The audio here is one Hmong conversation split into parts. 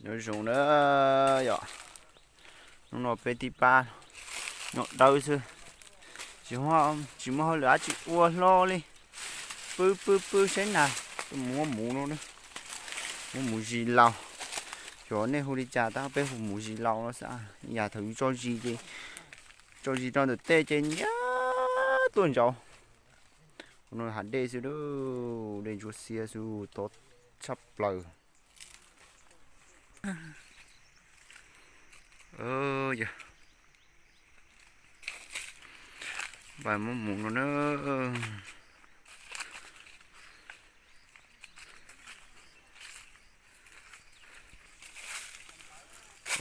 Nyob zoo na yom, hnub no peb tib pab nyob dawb xwb, tsis muaj hauj lwm dab tsi ua hlo li. Pw pw pw saib nas, tuaj mus muab muv no, muab muv zis laus. Xyov nej hu li cas tab peb hu muv zis laus no xwb. Yam thaum yus tso zis ces tso zis rau ntawm tej ces nyiab tuaj ntsauv. Hu no hav dej xwb, dej ntsuab xiab xwb, tob tshaj plaws. Pais muab muv no na.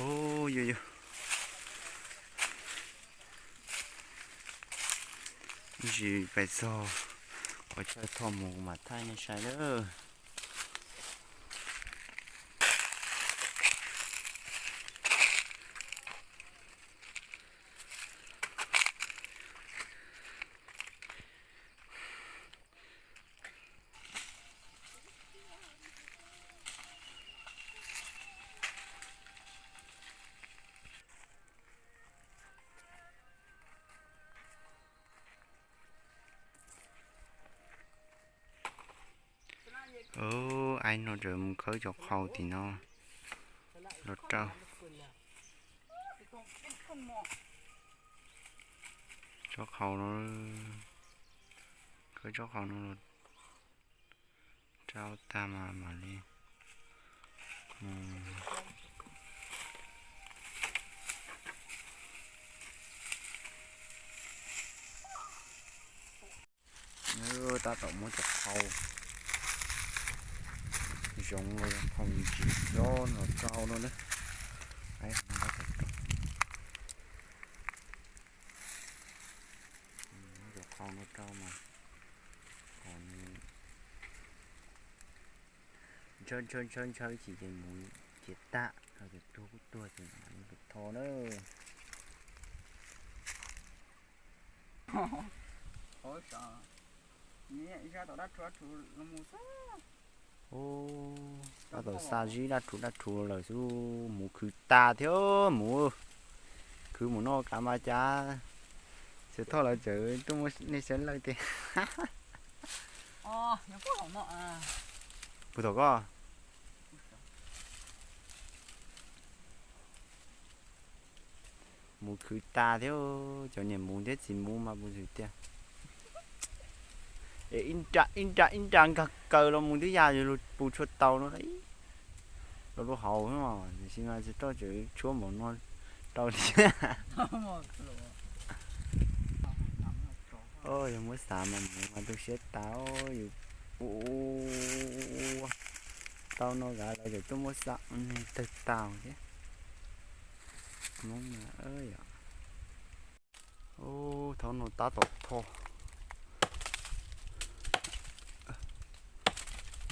Yog yog, ib ntsis pais txog qhov chaw thauj mus kuv mam thaij nej saib lawm. Aib no tseem mus khawb cov qhau tim no los rau tsob qhau no, khawb tsob qhau no los rau tag mas mam li mus. Tab tom muab cov qhau zoov los qhau ntsis coj los rau no na. Muab cov qhau no rau mas kom nws ntshaw ntshaw ntshaw ntshaw chim ces mus ces tag, ces tuag kuj tuag ces mam li tho na. Tab tom xa zib dab rhuv dab rhuv lawm xwb, mus khwv tas thiab mus. Khwv mus noj kav mas cas, Xav Thoj lawv tseem tuaj muab nej saib lawm tiag. Puag tom koj mus khwv tas thiab, cov niam mus thiab txiv mus mas puas xwm tiag. Es ib nra ib nra ib nra nkag kaws los mus twb yam yus lug pus tshua tau no, los lub hauv, tiam sis mas Xav Thoj tseem tshuab npaum no rau thiab. Yog muab xav mas mus mas tu siab tas, yus ua tau no kav lawv tseem tuaj muab xa tawg tag thiab. Hmoob yom. Thaum no tab tom tho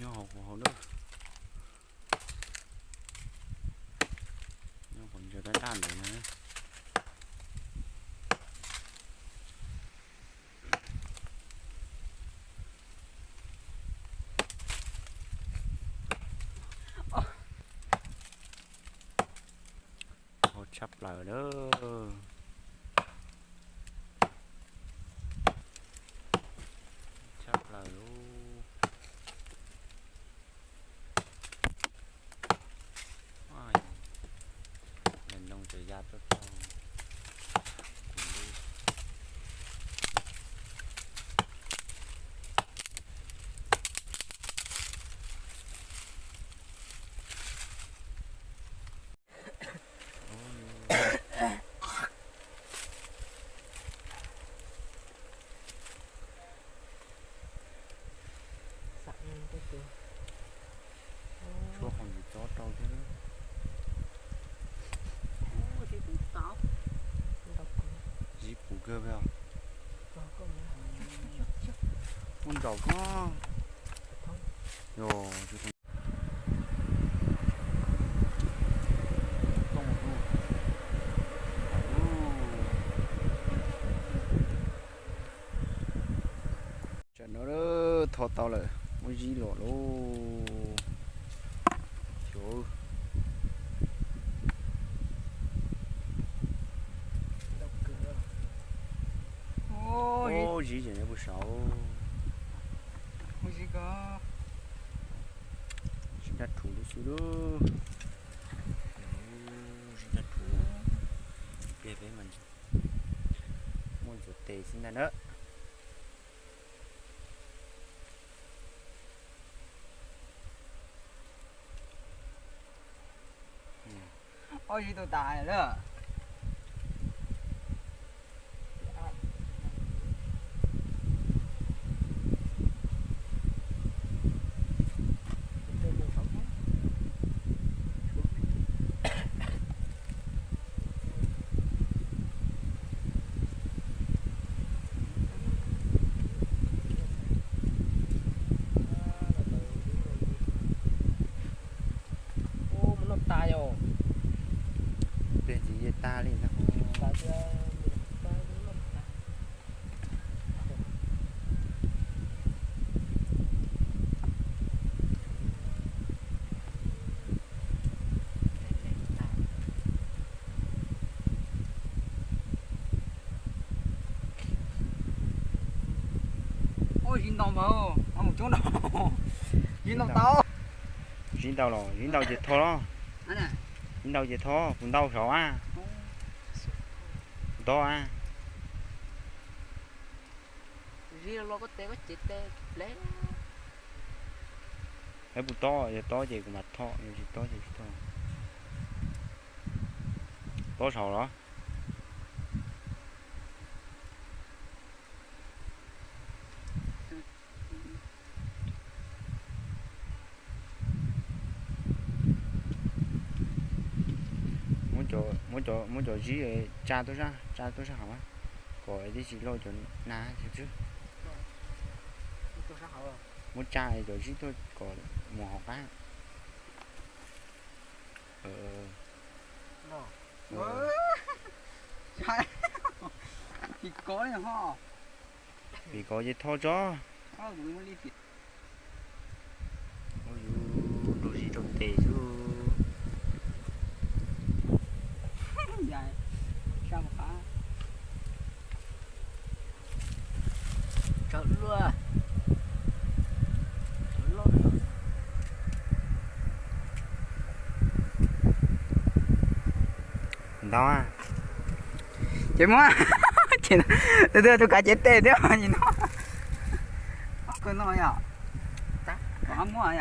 nyob hauv qhov hauv na, nyob qhov ntsaws daj daj ntawd na. Tho tshaj plaws lawm, tshaj plaws lauj. Yog ntoo tseem ya tuaj tau. Tshuab qhov ntawd tsob rau thiab. Zib puv kawg os. Muaj ntsaum koj. Yog. Tam no tho tau lawm, muab zib los lauj. Xyov, Zib nraj rhuv li xwb lauj. Zib nraj rhuv, pliag peb mas muaj ntxuav tes xwb ntag na. Ob zib tau tas lawm. Ub, mus noj tas yom. Pliag ntxiv yeej tag li ntag. Ub, zib ntau mas, mus coob no. Zib ntau tau. Zib ntau los zib ntau ces tho los. Zib ntau ces tho, kuv ntau saud a. Ntau a. Zib los koj tes koj cev tes ple. Peb puas tob, yog tob ces kuv mam tho, yog tsis tob ces tsis tho. Tob saud los? Muab cov zib tsa tuaj sab, tsa tuaj sab hauv, kom tib tsis loj cov na xwb. Muab tsa cov zib tuaj kom mus hauv qab. Vim kov ces tho tso. Ua yus nrau zib rau tes xwb. Tsawv luaj. Ntau. Ces muab, tus twg tus kav cev tes thiab no. Koj no yom. Koj muab yom.